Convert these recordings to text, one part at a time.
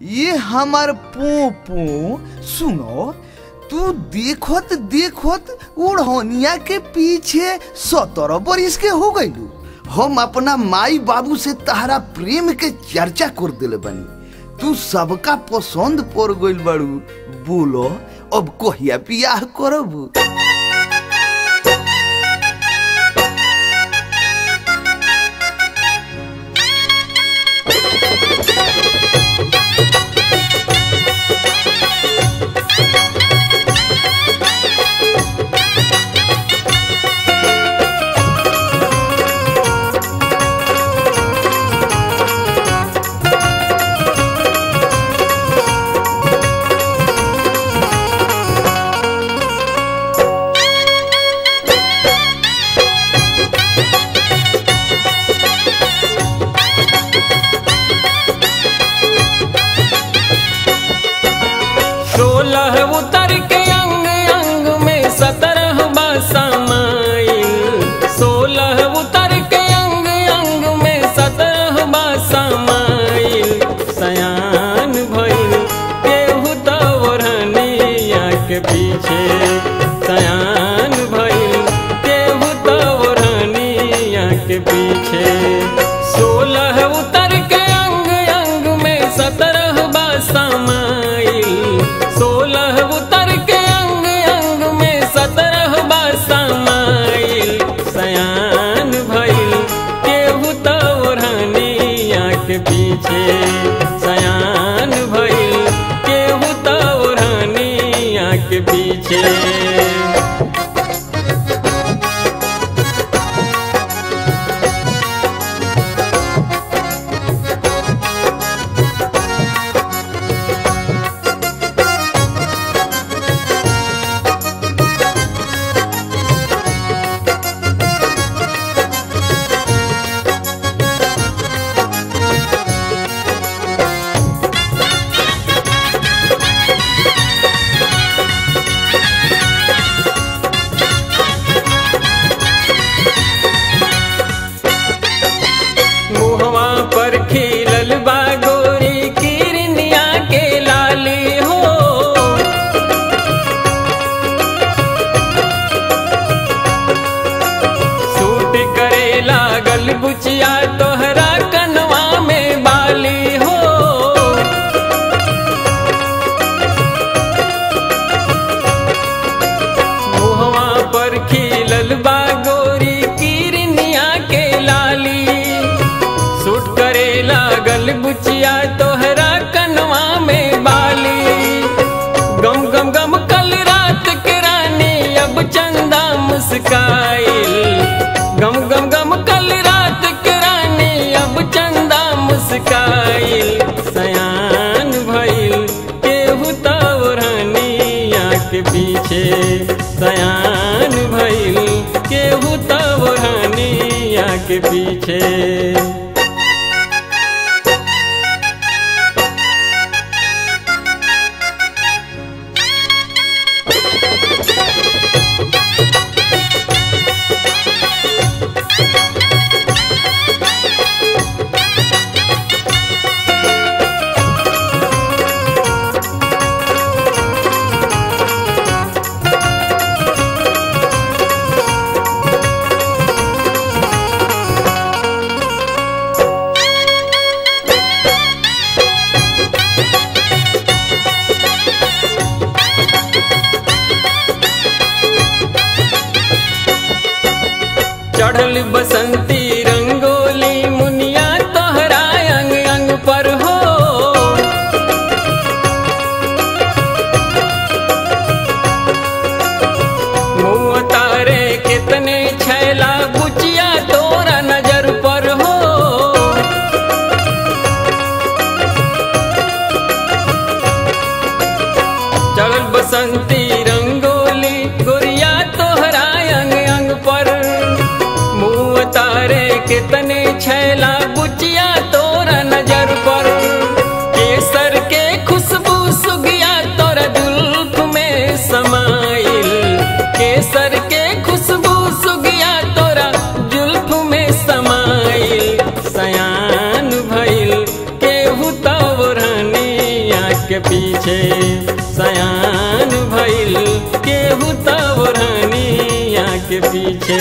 ये हमार पोपो सुनो, तू देखत देखत ओढ़निया के पीछे 17 बरिस के हो गइलू। हम अपना माई बाबू से तहरा प्रेम के चर्चा कर दिले बानी, तू सबका पसंद पड़ गइल बाड़ू। बोलो अब कहिया बियाह करबू? उतर के अंग अंग में 17 बसमाइल, 16 उतर के अंग अंग में 17 बसमाइल। सयान भइल केहू त ओढ़निया के पीछे, सयान भइल केहू त ओढ़निया के पीछे। 16 उतर के अंग अंग में 17 बसमाइल, 16 उतर के अंग अंग में 17 बसमाइल। सयान भइल केहू त ओढ़निया के पीछे, सयान भइल केहू त ओढ़निया के पीछे। पर खिलल बा गोरी किरनिया के लाली हो, सूट करे लागल बुचिया तोहरा कनवा में बाली हो। मुहवा पर खिलल बा गोरी किरनिया के लाली, सूट करे लागल बुचिया तोहरा कनवा में बाली। गम गम गम कल रात के रानी अब चंदा मुस्काइल, गम गम गम कल रात के रानी अब चंदा मुस्काइल। सयान भइल केहू त ओढ़निया के पीछे, सयान भइल केहू त ओढ़निया के पीछे। चढ़ल बसंती रंगोली मुनिया तोहरा अंग अंग पर हो, मुँह तारे कितने छैला बुचिया तोरा नजर पर हो। चढ़ल बसंती रंगोली गोरिया तोहरा अंग अंग पर, मुँह तारे कितने छैला बुचिया तोरा नजर पर। केसर के खुशबू सुगिया तोरा जुल्फ में समाइल, केसर के खुशबू सुगिया तोरा जुल्फ में समाइल। सयान भइल केहू त ओढ़निया के पीछे सयान भइल केहू त ओढ़निया के पीछे।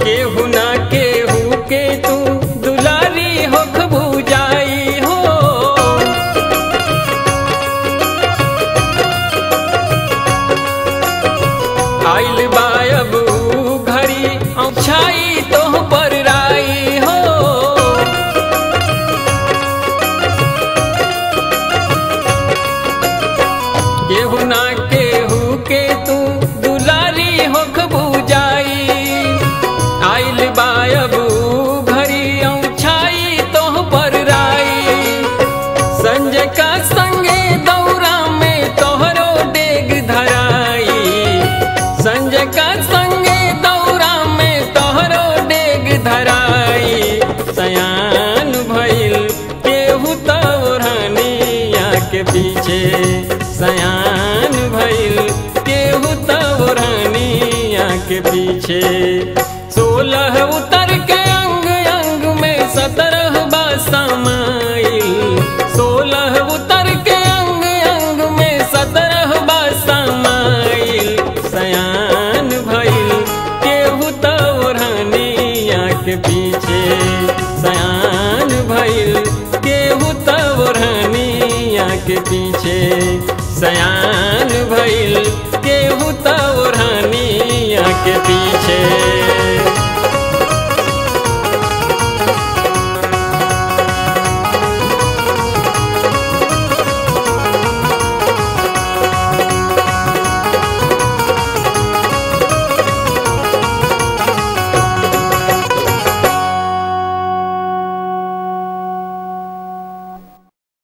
केहू ना केहू के तू दुलारी होखबू जाई हो, आइल बायब ऊ घड़ी औछाई तोह पर राई हो। केहू ना केहू के तू दुलारी होखबू जाई, आइल बायब ऊ घड़ी औछाई तोह पर राई। संजय का संगे दौरा में तोहरो डेग धराई, संजय का संगे दौरा में तोहरो डेग धराई। सयान भइल केहू त ओढ़निया के पीछे, सयान भइल केहू त ओढ़निया के पीछे। 16 उतर के अंग अंग में 17 बा समाइल, 16 उतर के अंग अंग में 17 बा समाइल। सयान भइल केहू त ओढ़निया के पीछे, सयान भइल केहू त ओढ़निया के पीछे, सयान भइल केहू त ओढ़निया के पीछे।